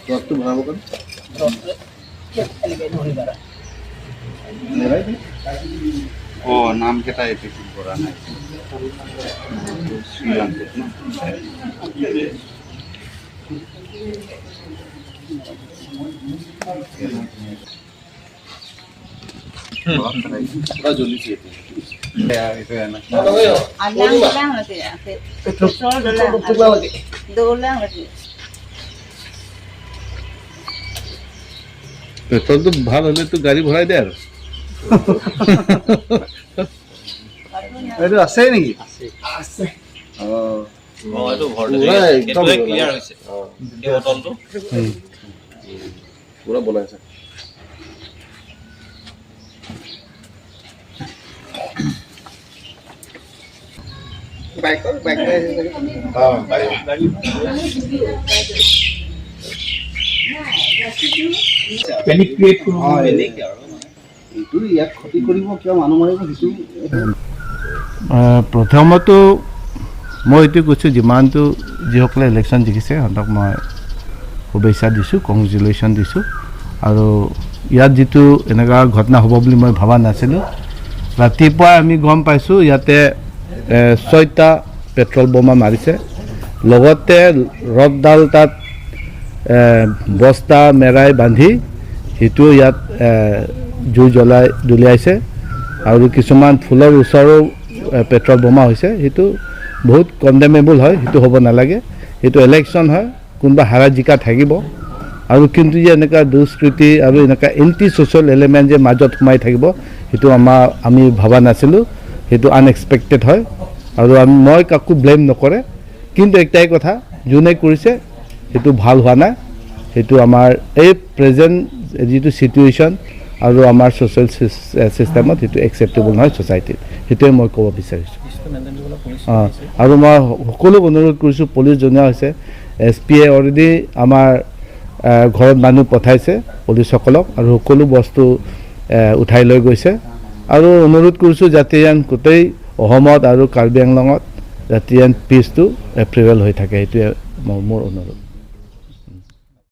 ৰসটো ভৰাব কাৰণে। এনেকৈ ধৰিবা। নেৰাই দে। অঁ, নামকেইটা এপিচিত কৰা নাই, শ্ৰীলংকাত ন। পুৰা জ্বলিছে এতিয়া। এইটো এনে। পেট্ৰল লাগে। পেট্ৰলটো ভাল হ'লেতো গাড়ী ভৰাই দে আৰু। এইটো আছে নেকি? আছে। অঁ। অঁ, এইটো ঘৰতে। পুৰা একদম। এইটোৱে ক্লিয়াৰ হৈছে, এই বটলটো। পুৰা বনাইছে। বাইকৰ বাইক। অঁ। পেনিক ক্ৰিয়েট কৰিব। এইটো ইয়াক ক্ষতি কৰিব, কিয় মানুহ মাৰিব সেইটো। প্ৰথমতো মই এইটো কৈছোঁ, যিমানটো যিসকলে ইলেকশ্যন জিকিছে, সিহঁতক মই শুভেচ্ছা দিছোঁ, কংগ্ৰেচুলেশ্যন দিছোঁ। আৰু ইয়াত যিটো এনেকুৱা ঘটনা হ'ব বুলি মই ভবা নাছিলোঁ। ৰাতিপুৱা আমি গম পাইছোঁ ইয়াতে 6টা পেট্ৰল বোমা মাৰিছে, লগতে ৰডডাল তাত বস্তা মেৰাই বান্ধি সেইটো ইয়াত জুই জ্বলাই দলিয়াইছে আৰু কিছুমান ফুলৰ ওচৰো পেট্ৰল বোমা হৈছে। সেইটো বহুত কণ্ডেমেবল হয়, সেইটো হ'ব নালাগে। সেইটো ইলেকশ্যন হয়, কোনোবা হাৰা জিকা থাকিব আৰু কিন্তু যে এনেকুৱা দুষ্কৃতি আৰু এনেকুৱা এণ্টি ছ'চিয়েল এলিমেণ্ট যে মাজত সোমাই থাকিব, সেইটো আমি ভবা নাছিলোঁ। সেইটো আনএক্সপেক্টেড হয় আৰু মই কাকো ব্লেম নকৰে, কিন্তু একটাই কথা, যোনে কৰিছে সেইটো ভাল হোৱা নাই। সেইটো আমাৰ এই প্ৰেজেণ্ট যিটো চিটুৱেশ্যন আৰু আমাৰ ছ'চিয়েল ছিষ্টেমত সেইটো একচেপ্টেবল নহয় ছ'চাইটিত। সেইটোৱে মই ক'ব বিচাৰিছোঁ। অঁ, আৰু মই সকলোক অনুৰোধ কৰিছোঁ, পুলিচ জনোৱা হৈছে, এছ পিয়ে অলৰেডি আমাৰ ঘৰত মানুহ পঠাইছে পুলিচসকলক আৰু সকলো বস্তু উঠাই লৈ গৈছে। আৰু অনুৰোধ কৰিছোঁ যাতে যেন গোটেই অসমত আৰু কাৰ্বি আংলঙত যাতে যেন পিচটো প্ৰিভেল হৈ থাকে, সেইটোৱে মোৰ অনুৰোধ।